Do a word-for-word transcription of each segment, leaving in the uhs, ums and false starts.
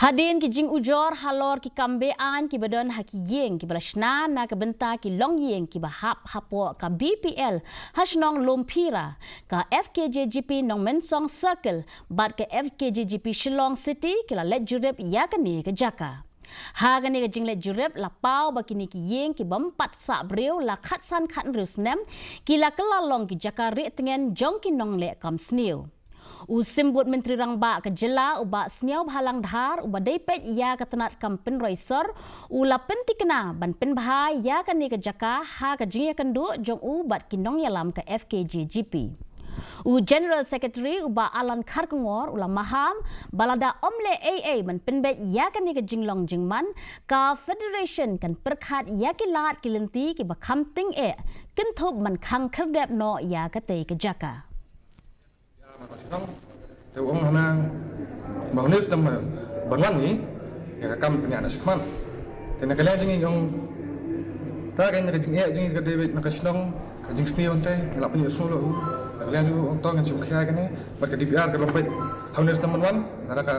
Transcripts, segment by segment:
Hadien ki jingujor halor ki kam be-aiñ kiba don ha ki ïing kiba la shna na ka bynta ki longïing kiba hap hapoh ka B P L ha shnong Lumphira, ka F K J G P Nongmensong Circle bad ka F K J G P Shillong City ki la leit jurip ïa kane ka jaka. Ha kane ka jingleit jurip la paw ba kine ki ïing kibym pat sah briew la khatsan khathynriew snem ki la kylla long ki jaka rieh tngen jong ki nongleh kam sniew. U Symbud Myntri Rangbah ka jylla u Bah Sniawbhalang Dhar uba dei peit ïa ka tnat kam pynroi sor u la pynthikna ban pynbha ïa kane ka jaka ha ka jingïakynduh jong u bad ki nongïalam ka F K J G P. U General Secretary u Bah Alan Kharkongor u la maham ba lada ym leh ei ei ban pynbeit ïa kane ka jinglong jingman, ka Federation kan pyrkhat ïa ki lad ki lynti kiba kham tyngeh kynthup ban khang khyrdep noh ïa katei ka jaka. Te u ong hana ba une u snem ban wan ngi ïa ka kam pynïaid na shakhmat. Te na ka liang jong ngi ong ta ka, na ka jingeh jong ngi ka David na ka shnong ka jingsniew te ngi la pynïohsngew la u. Na ka liang jong ngi ong to ngan shu khia kane bad ka D P R ka long beit ha une u snem ban wan. Na ka,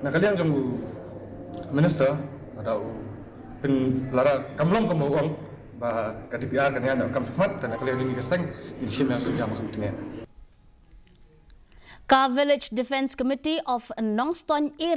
na ka liang jong u minister lada u pyn, lada kam long kumba u ong ba ka D P R kan ïaid na ka kam shakhmat, te na ka liang jong ngi ka seng ngin shim ïa ka seng jam ka kam tyngen. Ka Village Defence Committee of Nongstoiñ Area